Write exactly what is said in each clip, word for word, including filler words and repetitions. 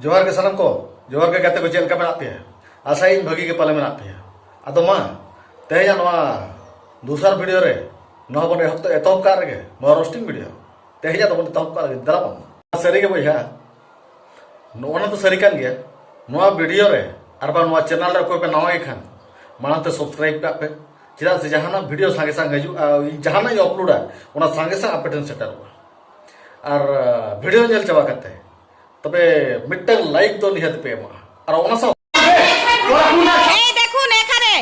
ᱡᱚᱦᱟᱨ ᱜᱮ ᱥᱟᱱᱟᱢ ᱠᱚ, ᱡᱚᱦᱟᱨ ᱜᱮ ᱜᱟᱛᱮ ᱠᱚ, ᱪᱮᱫ ᱞᱮᱠᱟ ᱢᱮᱱᱟᱜ ᱯᱮᱭᱟ? ᱟᱥᱟᱭᱟᱹᱧ ᱵᱷᱟᱹᱜᱤ ᱜᱮ ᱯᱟᱞᱮ ᱢᱮᱱᱟᱜ ᱯᱮᱭᱟ᱾ ᱟᱫᱚ ᱢᱟ, ᱛᱮᱦᱮᱧᱟᱜ ᱱᱚᱣᱟ ᱫᱚᱥᱟᱨ ᱵᱷᱤᱰᱤᱭᱳ ᱨᱮ, ᱱᱚᱣᱟ ᱵᱚᱱ ᱮᱦᱚᱵ, ᱮᱛᱚᱦᱚᱵ ᱠᱟᱜ ᱨᱮᱜᱮ, ᱱᱚᱣᱟ ᱨᱳᱥᱴᱤᱝ ᱵᱷᱤᱰᱤᱭᱳ ᱛᱮᱦᱮᱧᱟᱜ ᱫᱚᱵᱚᱱ ᱮᱛᱚᱦᱚᱵ ᱠᱟᱜ ᱞᱮᱜᱮ᱾ ᱫᱮᱞᱟ ᱵᱚᱱ᱾ ᱥᱟᱹᱨᱤ ᱜᱮ ᱵᱚᱭᱦᱟ, ᱱᱚᱜᱼᱚ ᱱᱟ ᱫᱚ ᱥᱟᱹᱨᱤ ᱠᱟᱱ ᱜᱮᱭᱟ᱾ ᱱᱚᱣᱟ ᱵᱷᱤᱰᱤᱭᱳ ᱨᱮ ᱟᱨ ᱵᱟᱝ ᱱᱚᱣᱟ ᱪᱮᱱᱮᱞ ᱨᱮ ᱚᱠᱚᱭ ᱯᱮ ᱱᱟᱣᱟ ᱜᱮ ᱠᱷᱟᱱ, ᱢᱟᱲᱟᱝ ᱛᱮ ᱥᱟᱵᱥᱠᱨᱟᱭᱤᱵ ᱠᱟᱜ ᱯᱮ, ᱪᱮᱫᱟᱜ ᱥᱮ ᱡᱟᱦᱟᱱᱟᱜ ᱵᱷᱤᱰᱤᱭᱳ ᱥᱟᱸᱜᱮ ᱥᱟᱸᱜᱮ ᱦᱤᱡᱩᱜᱼᱟ, ᱤᱧ ᱡᱟᱦᱟᱱᱟᱜ ᱤᱧ ᱟᱯᱞᱳᱰᱟ, ᱚᱱᱟ ᱥᱟᱸᱜᱮ ᱥᱟᱸᱜᱮ ᱟᱯᱮ ᱴᱷᱮᱱ ᱥᱮᱴᱮᱨᱚᱜᱼᱟ᱾ ᱟᱨ, ᱟᱸ, ᱵᱷᱤᱰᱤᱭᱳ ᱧᱮᱞ ᱪᱟᱵᱟ ᱠᱟᱛᱮ ᱛᱚᱵᱮ ᱢᱤᱫᱴᱟᱝ ᱞᱟᱭᱤᱠ ᱫᱚ ᱱᱤᱦᱟᱹᱛ ᱯᱮ ᱮᱢᱟ᱾ ᱟᱨ ᱚᱱᱟ ᱥᱟᱶ এই দেখুন এখানে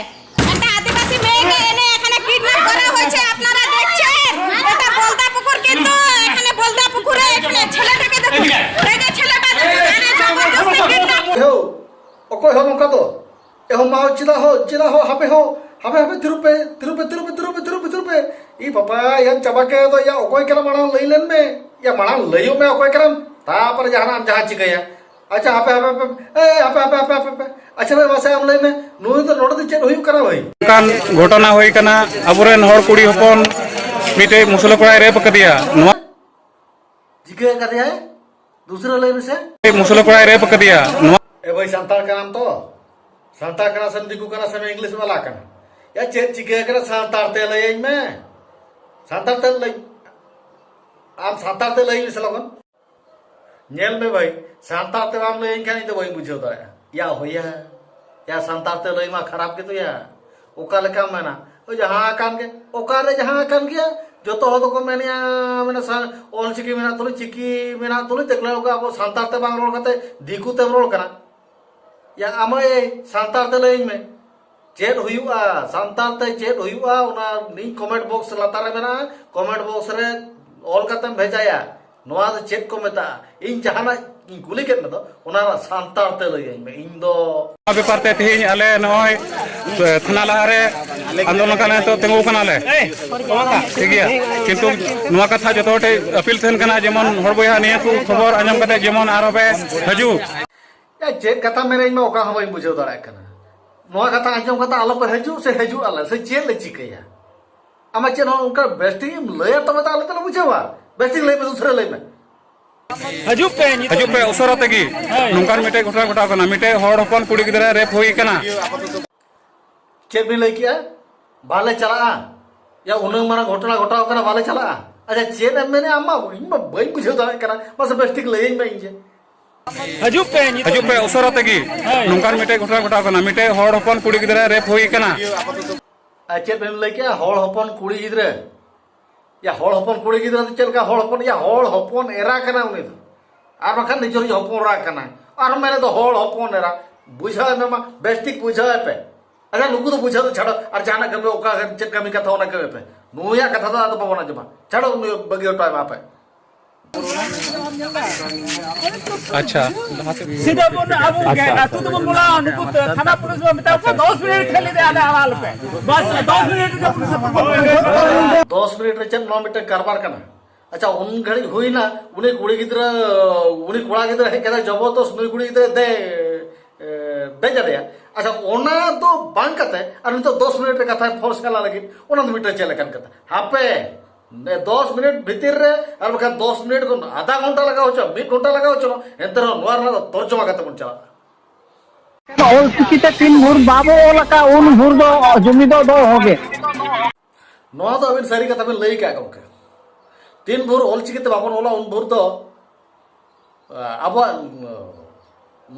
একটা আদিবাসী মেয়েকে এনে এখানে কিডন্যাপ করা হয়েছে, আপনারা দেখছেন। এটা বলদা পুকুর, কিন্তু এখানে বলদা পুকুরে এখানে ছেলেটাকে দেখুন, এই যে ছেলেটা দেখুন, এনে জবরদস্তি কিডন্যাপ। ᱮᱦᱳ, ᱚᱠᱚᱭ ᱦᱚᱸ ᱱᱚᱝᱠᱟ ᱫᱚ? ᱮᱦᱳ, ᱢᱟ, ᱪᱮᱫᱟᱜ ᱦᱚᱸ, ᱪᱮᱫᱟᱜ ᱦᱚᱸ, ᱦᱟᱯᱮ ᱦᱚᱸ, ᱦᱟᱯᱮ, ᱦᱟᱯᱮ, ᱛᱤᱨᱩᱯ ᱯᱮ, ᱛᱤᱨᱩᱯ ᱯᱮ, ᱛᱤᱨᱩᱯ ᱯᱮ, ᱛᱤᱨᱩᱯ ᱯᱮ, ᱛᱤᱨᱩᱯ ᱯᱮ᱾ ᱤ ᱵᱟᱵᱟ, ᱭᱟᱢ ᱪᱟᱵᱟ ᱠᱮᱫ ᱫᱚ, ᱭᱟ, ᱚᱠᱚᱭ ᱠᱟᱱᱟᱢ? ᱢᱟᱲᱟᱝ ᱞᱟᱹᱭ ᱞᱮᱱ ᱢᱮ᱾ ᱭᱟ, ᱢᱟᱲᱟᱝ ᱞᱟᱹᱭᱚᱜ ᱢᱮ, ᱚᱠᱚᱭ ᱠᱟᱱᱟᱢ? ᱛᱟᱯᱚᱨᱮ ᱡᱟᱦᱟᱱᱟᱜ ᱮᱢ ᱡᱟᱦᱟᱸ ᱪᱤᱠᱟᱹᱭᱟ᱾ ᱟᱪᱪᱷᱟ, ᱦᱟᱯᱮ, ᱦᱟᱯᱮ, ᱦᱟᱯᱮ, ᱮ, ᱦᱟᱯᱮ, ᱦᱟᱯᱮ, ᱦᱟᱯᱮ, ᱦᱟᱯᱮ᱾ ᱟᱪᱪᱷᱟ, ᱵᱷᱟᱭ, ᱢᱟᱥᱮ ᱟᱢ ᱞᱟᱹᱭ ᱢᱮ, ᱱᱩᱭ ᱫᱚ ᱱᱚᱰᱮ ᱫᱚ ᱪᱮᱫ ᱦᱩᱭᱩᱜ ᱠᱟᱱᱟ, ᱵᱷᱟᱭ? ᱚᱱᱠᱟᱱ ᱜᱷᱚᱴᱚᱱᱟ ᱦᱩᱭ ᱠᱟᱱᱟ, ᱟᱵᱚᱨᱮᱱ ᱦᱚᱲ ᱠᱩᱲᱤ ᱦᱚᱯᱚᱱ ᱢᱤᱫᱴᱮᱡ ᱢᱩᱥᱞᱟᱹ ᱠᱚᱲᱟᱭ ᱨᱮᱯ ᱟᱠᱟᱫᱮᱭᱟ᱾ ᱱᱚᱣᱟ ᱪᱤᱠᱟᱹ ᱟᱠᱟᱫᱮᱭᱟᱭ? ᱫᱩᱥᱨᱟᱹ ᱞᱟᱹᱭ ᱢᱮᱥᱮ᱾ ᱢᱩᱥᱞᱟᱹ ᱠᱚᱲᱟᱭ ᱨᱮᱯ ᱟᱠᱟᱫᱮᱭᱟ᱾ ᱱᱚᱣᱟ ᱮ ᱵᱷᱟᱭ, ᱥᱟᱱᱛᱟᱲ ᱠᱟᱱᱟᱢ ᱛᱚ? ᱥᱟᱱᱛᱟᱲ ᱠᱟᱱᱟ ᱥᱮᱢ, ᱫᱤᱠᱩ ᱠᱟᱱᱟ ᱥᱮᱢ, ᱤᱝᱞᱤᱥ ᱵᱟᱞᱟ ᱠᱟᱱᱟ? ᱭᱟ, ᱪᱮᱫ ᱪᱤᱠᱟᱹ ᱟᱠᱟᱱᱟ, ᱥᱟᱱᱛᱟᱲ ᱛᱮ ᱞᱟᱹᱭᱟᱹᱧ ᱢᱮ᱾ ᱥᱟᱱᱛᱟᱲ ᱛᱮ ᱞᱟᱹᱭ, ᱟᱢ ᱥᱟᱱᱛᱟᱲ ᱛᱮ ᱞᱟᱹᱭ ᱢᱮᱥᱮ ᱞᱚᱜᱚᱱ᱾ ᱧᱮᱞ ᱢᱮ ᱵᱷᱟᱭ, ᱥᱟᱱᱛᱟᱲ ᱛᱮ ᱵᱟᱢ ᱞᱟᱹᱭᱟᱹᱧ ᱠᱷᱟᱱ ᱤᱧ ᱫᱚ ᱵᱟᱹᱧ ᱵᱩᱡᱷᱟᱹᱣ ᱫᱟᱲᱮᱭᱟᱜᱼᱟ᱾ ᱭᱟ ᱦᱚᱭᱟ, ᱭᱟ ᱥᱟᱱᱛᱟᱲ ᱛᱮ ᱞᱟᱹᱭ ᱢᱟ ᱠᱷᱟᱨᱟᱯ ᱜᱮᱛᱚ ᱭᱟ᱾ ᱚᱠᱟ ᱞᱮᱠᱟᱢ ᱢᱮᱱᱟ? ᱳᱭ ᱡᱟᱦᱟᱸ ᱟᱠᱟᱱ ᱜᱮ, ᱚᱠᱟᱨᱮ ᱡᱟᱦᱟᱸ ᱟᱠᱟᱱ ᱜᱮᱭᱟ, ᱡᱚᱛᱚ ᱦᱚᱲ ᱫᱚᱠᱚ ᱢᱮᱱᱮᱜᱼᱟ, ᱢᱟᱱᱮ ᱥᱟ-, ᱚᱞ ᱪᱤᱠᱤ ᱢᱮᱱᱟᱜ ᱛᱩᱞᱩᱡ, ᱪᱤᱠᱤ ᱢᱮᱱᱟᱜ ᱛᱩᱞᱩᱡ, ᱛᱮᱠᱞᱟ ᱚᱠᱟ ᱟᱵᱚ ᱥᱟᱱᱛᱟᱲ ᱛᱮ ᱵᱟᱝ ᱨᱚᱲ ᱠᱟᱛᱮ ᱫᱤᱠᱩ ᱛᱮᱢ ᱨᱚᱲ ᱠᱟᱱᱟ᱾ ᱭᱟ ᱟᱢᱟᱭ ᱥᱟᱱᱛᱟᱲ ᱛᱮ ᱞᱟᱹᱭᱟᱹᱧ ᱢᱮ, ᱪᱮᱫ ᱦᱩᱭᱩᱜᱼᱟ? ᱥᱟᱱᱛᱟᱲ ᱛᱮ ᱪᱮᱫ ᱦᱩᱭᱩᱜᱼᱟ? ᱚᱱᱟ link comment box ᱞᱟᱛᱟᱨ ᱨᱮ ᱢᱮᱱᱟᱜᱼᱟ, comment box ᱨᱮ ᱚᱞ ᱠᱟᱛᱮᱢ ᱵᱷᱮᱡᱟᱭᱟ᱾ ᱱᱚᱣᱟ ᱫᱚ ᱪᱮᱫ ᱠᱚ ᱢᱮᱛᱟᱜᱼᱟ? ᱤᱧ ᱡᱟᱦᱟᱱᱟᱜ ᱤᱧ ᱠᱩᱞᱤ ᱠᱮᱫ ᱢᱮᱫᱚ, ᱚᱱᱟ ᱨᱮᱱᱟᱜ ᱥᱟᱱᱛᱟᱲ ᱛᱮ ᱞᱟᱹᱭᱟᱹᱧ ᱢᱮ᱾ ᱤᱧ ᱫᱚ ᱱᱚᱣᱟ ᱵᱮᱯᱟᱨ ᱛᱮ ᱛᱮᱦᱮᱧ ᱟᱞᱮ ᱱᱚᱜᱼᱚᱭ ᱛᱷᱟᱱᱟ ᱞᱟᱦᱟᱨᱮ ᱟᱱᱫᱳᱞᱚᱱ ᱠᱟᱱᱟ, ᱱᱤᱛᱚᱜ ᱛᱤᱸᱜᱩ ᱠᱟᱱᱟᱞᱮ, ᱴᱷᱤᱠ ᱜᱮᱭᱟ, ᱠᱤᱱᱛᱩ ᱱᱚᱣᱟ ᱠᱟᱛᱷᱟ ᱡᱚᱛᱚ ᱦᱚᱲ ᱴᱷᱮᱱ ᱟᱯᱤᱞ ᱛᱟᱦᱮᱱ ᱠᱟᱱᱟ, ᱡᱮᱢᱚᱱ ᱦᱚᱲ ᱵᱚᱭᱦᱟ ᱱᱤᱭᱟᱹ ᱠᱚ ᱠᱷᱚᱵᱚᱨ ᱟᱸᱡᱚᱢ ᱠᱟᱛᱮ ᱡᱮᱢᱚᱱ ᱟᱨᱚ ᱯᱮ ᱦᱤᱡᱩᱜ᱾ ᱮ, ᱪᱮᱫ ᱠᱟᱛᱷᱟ ᱢᱮᱱᱟ, ᱤᱧ ᱢᱟ ᱚᱠᱟ ᱦᱚᱸ ᱵᱟᱹᱧ ᱵᱩᱡᱷᱟᱹᱣ ᱫᱟᱲᱮᱭᱟᱜ ᱠᱟᱱᱟ᱾ ᱱᱚᱣᱟ ᱠᱟᱛᱷᱟ ᱟᱸᱡᱚᱢ ᱠᱟᱛᱮ ᱟᱞᱚ ᱯᱮ ᱦᱤᱡᱩᱜ ᱥᱮ ᱦᱤᱡᱩᱜ ᱟᱞᱮ ᱥᱮ ᱪᱮᱫ ᱞᱮ ᱪᱤᱠᱟᱹᱭᱟ? ᱟᱢᱟᱜ ᱪᱮᱫ ᱦᱚᱸ ᱚᱱᱠᱟ ᱵᱮᱥ ᱴᱷᱤᱠ ᱮᱢ ᱞᱟᱹᱭᱟ ᱛᱚᱵᱮ ᱛᱚ ᱟᱞᱮ ᱫᱚᱞᱮ ᱵᱩᱡᱷᱟᱹᱣᱟ᱾ ᱵᱮᱥ ᱴᱷᱤᱠ ᱞᱟᱹᱭ ᱢᱮ, ᱫᱩᱥᱨᱟᱹ ᱞᱟᱹᱭ ᱢᱮ᱾ ᱦᱤᱡᱩᱜ ᱯᱮ, ᱱᱤᱛᱚᱜ ᱦᱤᱡᱩᱜ ᱯᱮ, ᱩᱥᱟᱹᱨᱟ ᱛᱮᱜᱮ᱾ ᱦᱳᱭ᱾ ᱱᱚᱝᱠᱟᱱ ᱢᱤᱫᱴᱮᱡ ᱜᱷᱚᱴᱚᱱᱟ ᱜᱷᱚᱴᱟᱣ ᱠᱟᱱᱟ, ᱢᱤᱫᱴᱮᱡ ᱦᱚᱲ ᱦᱚᱯᱚᱱ ᱠᱩᱲᱤ ᱜᱤᱫᱽᱨᱟᱹ ᱨᱮᱯ ᱦᱩᱭ ᱠᱟᱱᱟ᱾ ᱪᱮᱫ ᱵᱤᱱ ᱞᱟᱹᱭ ᱠᱮᱜᱼᱟ? ᱵᱟᱞᱮ ᱪᱟᱞᱟᱜᱼᱟ? ᱭᱟ, ᱩᱱᱟᱹᱜ ᱢᱟᱨᱟᱝ ᱜᱷᱚᱴᱚᱱᱟ ᱜᱷᱚᱴᱟᱣ ᱠᱟᱱᱟ, ᱵᱟᱞᱮ ᱪᱟᱞᱟᱜᱼᱟ? ᱟᱪᱪᱷᱟ, ᱪᱮᱫ ᱮᱢ ᱢᱮᱱᱮᱜᱼᱟ ᱟᱢ ᱢᱟ? ᱤᱧ ᱢᱟ ᱵᱟᱹᱧ ᱵᱩᱡᱷᱟᱹᱣ ᱫᱟᱲᱮᱭᱟᱜ ᱠᱟᱱᱟ᱾ ᱢᱟᱥᱮ ᱵᱮᱥ ᱴᱷᱤᱠ ᱞᱟᱹᱭᱟᱹᱧ ᱢᱮ ᱤᱧ ᱡᱮ᱾ ᱦᱤᱡᱩᱜ ᱯᱮ, ᱱᱤᱛᱚᱜ ᱦᱤᱡᱩᱜ ᱯᱮ, ᱩᱥᱟᱹᱨᱟ ᱛᱮᱜᱮ᱾ ᱦᱳᱭ᱾ ᱱᱚᱝᱠᱟᱱ ᱢᱤᱫᱴᱮᱡ ᱜᱷᱚᱴᱚᱱᱟ ᱜᱷᱚᱴᱟᱣ ᱠᱟᱱᱟ, ᱢᱤᱫᱴᱮᱡ ᱦᱚᱲ ᱦᱚᱯᱚᱱ ᱠᱩᱲᱤ ᱜᱤᱫᱽᱨᱟᱹ ᱨᱮᱯ ᱦᱩᱭ ᱠᱟᱱᱟ᱾ ᱟᱨ ᱪᱮᱫ ᱵᱮᱱ ᱞᱟᱹᱭ ᱠᱮᱜᱼᱟ? ᱦᱚᱲ ᱦᱚᱯᱚᱱ ᱠᱩᱲᱤ ᱜᱤᱫᱽᱨᱟᱹ? ᱭᱟ, ᱦᱚᱲ ᱦᱚᱯᱚᱱ ᱠᱩᱲᱤ ᱜᱤᱫᱽᱨᱟᱹ ᱫᱚ ᱪᱮᱫ ᱞᱮᱠᱟ ᱦᱚᱲ ᱦᱚᱯᱚᱱ? ᱭᱟ, ᱦᱚᱲ ᱦᱚᱯᱚᱱ ᱮᱨᱟ ᱠᱟᱱᱟ ᱩᱱᱤ ᱫᱚ, ᱟᱨ ᱵᱟᱝᱠᱷᱟᱱ ᱱᱤᱡᱮᱨᱤᱡ ᱦᱚᱯᱚᱱ ᱮᱨᱟ ᱠᱟᱱᱟᱭ᱾ ᱟᱨ ᱢᱮᱱᱮᱫ ᱫᱚ ᱦᱚᱲ ᱦᱚᱯᱚᱱ ᱮᱨᱟ᱾ ᱵᱩᱡᱷᱟᱹᱣ ᱮ ᱢᱮ ᱢᱟ, ᱵᱮᱥ ᱴᱷᱤᱠ ᱵᱩᱡᱷᱟᱹᱣ ᱮ ᱯᱮ᱾ ᱟᱪᱪᱷᱟ, ᱱᱩᱠᱩ ᱫᱚ ᱵᱩᱡᱷᱟᱹᱣ ᱫᱚ ᱪᱷᱟᱰᱚ, ᱟᱨ ᱡᱟᱦᱟᱱᱟᱜ ᱠᱟᱹᱢᱤ, ᱚᱠᱟ ᱪᱮᱫ ᱠᱟᱹᱢᱤ ᱠᱟᱛᱷᱟ ᱚᱱᱟ ᱠᱟᱹᱢᱤ ᱯᱮ᱾ ᱱᱩᱭᱟᱜ ᱠᱟᱛᱷᱟ ᱫᱚ ᱟᱫᱚ ᱵᱟᱵᱚᱱ ᱟᱸᱡᱚᱢᱟ᱾ ᱪᱷᱟᱰᱚ, ᱩᱱᱤ ᱵᱟᱹᱜᱤ ᱦᱚᱴᱚ ᱟᱭ ᱢᱟ ᱟᱯᱮ᱾ ᱟᱪᱪᱷᱟ, ᱞᱟᱦᱟ ᱥᱮᱫ᱾ ᱥᱤᱫᱷᱟᱹ ᱵᱚᱱ ᱟᱵᱚ ᱜᱮ ᱟᱪᱪᱷᱟ, ᱟᱹᱛᱩ ᱟᱪᱪᱷᱟ᱾ ᱫᱚᱵᱚᱱ ᱵᱚᱞᱚᱜᱼᱟ, ᱱᱩᱠᱩ ᱛᱷᱟᱱᱟ ᱯᱩᱞᱤᱥ ᱵᱚᱱ ᱢᱮᱛᱟ ᱠᱚᱣᱟ, ᱫᱚᱥ ᱢᱤᱱᱤᱴ ᱠᱷᱟᱹᱞᱤ ᱨᱮ ᱟᱞᱮ ᱟᱲᱟᱜ ᱞᱮᱯᱮ᱾ ᱵᱟᱥ, ᱫᱚᱥ ᱢᱤᱱᱤᱴ ᱨᱮᱜᱮ ᱯᱩᱞᱤᱥ ᱟᱹᱛᱩ ᱵᱚᱱ ᱵᱚᱞᱚᱜᱼᱟ᱾ ᱫᱚᱥ ᱢᱤᱱᱤᱴ ᱨᱮ ᱪᱮᱫ ᱱᱚᱣᱟ ᱢᱤᱫᱴᱮᱱ ᱠᱟᱨᱵᱟᱨ ᱠᱟᱱᱟ? ᱟᱪᱪᱷᱟ, ᱩᱱ ᱜᱷᱟᱹᱲᱤᱡ ᱦᱩᱭᱱᱟ, ᱩᱱᱤ ᱠᱩᱲᱤ ᱜᱤᱫᱽᱨᱟᱹ, ᱩᱱᱤ ᱠᱚᱲᱟ ᱜᱤᱫᱽᱨᱟᱹ ᱦᱮᱡ ᱠᱟᱛᱮ ᱡᱚᱵᱚᱨᱫᱚᱥ ᱱᱩᱭ ᱠᱩᱲᱤ ᱜᱤᱫᱽᱨᱟᱹ ᱫᱮ, ᱮ, ᱫᱮᱡ ᱟᱫᱮᱭᱟ᱾ ᱟᱪᱪᱷᱟ, ᱚᱱᱟ ᱫᱚ ᱵᱟᱝ ᱠᱟᱛᱮ ᱟᱨ ᱱᱤᱛᱚᱜ ᱫᱚᱥ ᱢᱤᱱᱤᱴ ᱨᱮ ᱠᱟᱛᱷᱟᱭ ᱯᱷᱳᱨᱥ ᱪᱟᱞᱟᱜ ᱞᱟᱹᱜᱤᱫ, ᱚᱱᱟ ᱫᱚ ᱢᱤᱫᱴᱮᱱ ᱪᱮᱫ ᱞᱮᱠᱟᱱ ᱠᱟᱛᱷᱟ? ᱦᱟᱯᱮ, ᱱᱮ ᱫᱚᱥ ᱢᱤᱱᱤᱴ ᱵᱷᱤᱛᱤᱨ ᱨᱮ ᱟᱨ ᱵᱟᱠᱷᱟᱱ ᱫᱚᱥ ᱢᱤᱱᱤᱴ ᱠᱷᱚᱱ ᱟᱫᱷᱟ ᱜᱷᱚᱱᱴᱟ ᱞᱟᱜᱟᱣ ᱦᱚᱪᱚ, ᱢᱤᱫ ᱜᱷᱚᱱᱴᱟ ᱞᱟᱜᱟᱣ ᱦᱚᱪᱚ, ᱮᱱᱛᱮ ᱨᱮᱦᱚᱸ ᱱᱚᱣᱟ ᱨᱮᱱᱟᱜ ᱫᱚ ᱛᱚᱨᱡᱚᱢᱟ ᱠᱟᱛᱮ ᱵᱚᱱ ᱪᱟᱞᱟᱜᱼᱟ᱾ ᱚᱞᱪᱤᱠᱤ ᱛᱮ ᱛᱤᱱ ᱵᱷᱳᱨ ᱵᱟᱵᱚ ᱚᱞ ᱟᱠᱟᱫ, ᱩᱱ ᱵᱷᱳᱨ ᱫᱚ ᱡᱩᱢᱤ ᱫᱚ ᱫᱚᱦᱚ ᱜᱮ᱾ ᱱᱚᱣᱟ ᱫᱚ ᱟᱹᱵᱤᱱ ᱥᱟᱹᱨᱤ ᱠᱟᱛᱷᱟ ᱵᱤᱱ ᱞᱟᱹᱭ ᱟᱠᱟᱫ, ᱜᱚᱢᱠᱮ᱾ ᱛᱤᱱ ᱵᱷᱳᱨ ᱚᱞᱪᱤᱠᱤ ᱛᱮ ᱵᱟᱵᱚᱱ ᱚᱞᱟ, ᱩᱱ ᱵᱷᱳᱨ ᱫᱚ, ᱟ, ᱟᱵᱚᱣᱟᱜ, ᱩᱸ,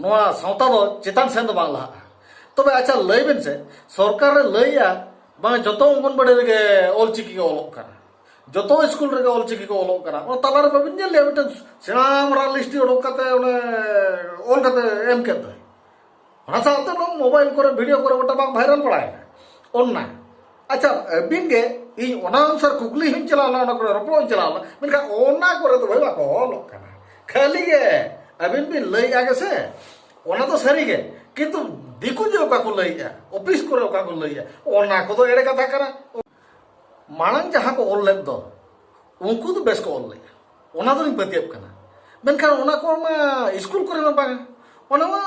ᱱᱚᱣᱟ ᱥᱟᱶᱛᱟ ᱫᱚ ᱪᱮᱛᱟᱱ ᱥᱮᱱ ᱫᱚ ᱵᱟᱝ ᱞᱟᱦᱟᱜᱼᱟ᱾ ᱛᱚᱵᱮ ᱟᱪᱪᱷᱟ, ᱞᱟᱹᱭ ᱵᱮᱱ ᱥᱮ, ᱥᱚᱨᱠᱟᱨ ᱨᱮ ᱞᱟᱹᱭᱮᱜᱼᱟ ᱵᱟᱝ ᱡᱚᱛᱚ ᱚᱝᱜᱚᱱᱵᱟᱲᱤ ᱨᱮᱜᱮ ᱚᱞᱪᱤᱠᱤ ᱜᱮ ᱚᱞᱚᱜ ᱠᱟᱱᱟ, ᱡᱚᱛᱚ ᱥᱠᱩᱞ ᱨᱮᱜᱮ ᱚᱞᱪᱤᱠᱤ ᱠᱚ ᱚᱞᱚᱜ ᱠᱟᱱᱟ, ᱚᱱᱟ ᱛᱟᱞᱟᱨᱮ ᱵᱟᱵᱤᱱ ᱧᱮᱞ ᱞᱮᱜᱼᱟ ᱢᱤᱫᱴᱮᱱ ᱥᱮᱬᱟ ᱢᱟᱨᱟᱝ ᱞᱤᱥᱴ ᱚᱰᱚᱠ ᱠᱟᱛᱮ ᱚᱱᱮ ᱚᱞ ᱠᱟᱛᱮ ᱮᱢ ᱠᱮᱫ ᱫᱚᱭ? ᱚᱱᱟ ᱥᱟᱶᱛᱮ ᱱᱚᱣᱟ ᱢᱳᱵᱟᱭᱤᱞ ᱠᱚᱨᱮ, ᱵᱷᱤᱰᱤᱭᱳ ᱠᱚᱨᱮ ᱜᱚᱴᱟ ᱵᱟᱝ ᱵᱷᱟᱭᱨᱟᱞ ᱵᱟᱲᱟᱭᱮᱱᱟ? ᱚᱱᱟ, ᱟᱪᱪᱷᱟ, ᱟᱹᱵᱤᱱ ᱜᱮ, ᱤᱧ ᱚᱱᱟ ᱚᱱᱩᱥᱟᱨ ᱠᱩᱠᱞᱤ ᱦᱚᱸᱧ ᱪᱟᱞᱟᱣ ᱞᱮᱱᱟ, ᱚᱱᱟ ᱠᱚᱨᱮ ᱨᱚᱯᱚᱲ ᱦᱚᱸᱧ ᱪᱟᱞᱟᱣ ᱞᱮᱱᱟ, ᱢᱮᱱᱠᱷᱟᱱ ᱚᱱᱟ ᱠᱚᱨᱮ ᱫᱚ ᱵᱷᱟᱹᱭ ᱵᱟᱠᱚ ᱚᱞᱚᱜ ᱠᱟᱱᱟ᱾ ᱠᱷᱟᱹᱞᱤ ᱜᱮ ᱟᱹᱵᱤᱱ ᱵᱤᱱ ᱞᱟᱹᱭᱮᱜᱼᱟ ᱜᱮ ᱥᱮ, ᱚᱱᱟ ᱫᱚ ᱥᱟᱹᱨᱤ ᱜᱮ, ᱠᱤᱱᱛᱩ ᱫᱤᱠᱩ ᱡᱮ ᱚᱠᱟ ᱠᱚ ᱞᱟᱹᱭᱮᱜᱼᱟ, ᱚᱯᱷᱤᱥ ᱠᱚᱨᱮ ᱚᱠᱟ ᱠᱚ ᱞᱟᱹᱭᱮᱜᱼᱟ, ᱚᱱᱟ ᱠᱚᱫᱚ ᱮᱲᱮ ᱠᱟᱛᱷᱟ ᱠᱟᱱᱟ᱾ ᱢᱟᱲᱟᱝ ᱡᱟᱦᱟᱸ ᱠᱚ ᱚᱞ ᱞᱮᱫ ᱫᱚ, ᱩᱱᱠᱩ ᱫᱚ ᱵᱮᱥ ᱠᱚ ᱚᱞ ᱞᱮᱫᱼᱟ, ᱚᱱᱟ ᱫᱚᱞᱤᱧ ᱯᱟᱹᱛᱭᱟᱹᱜ ᱠᱟᱱᱟ᱾ ᱢᱮᱱᱠᱷᱟᱱ ᱚᱱᱟ ᱠᱚ ᱢᱟ ᱥᱠᱩᱞ ᱠᱚᱨᱮ ᱢᱟ ᱵᱟᱝᱟ, ᱚᱱᱟ ᱢᱟ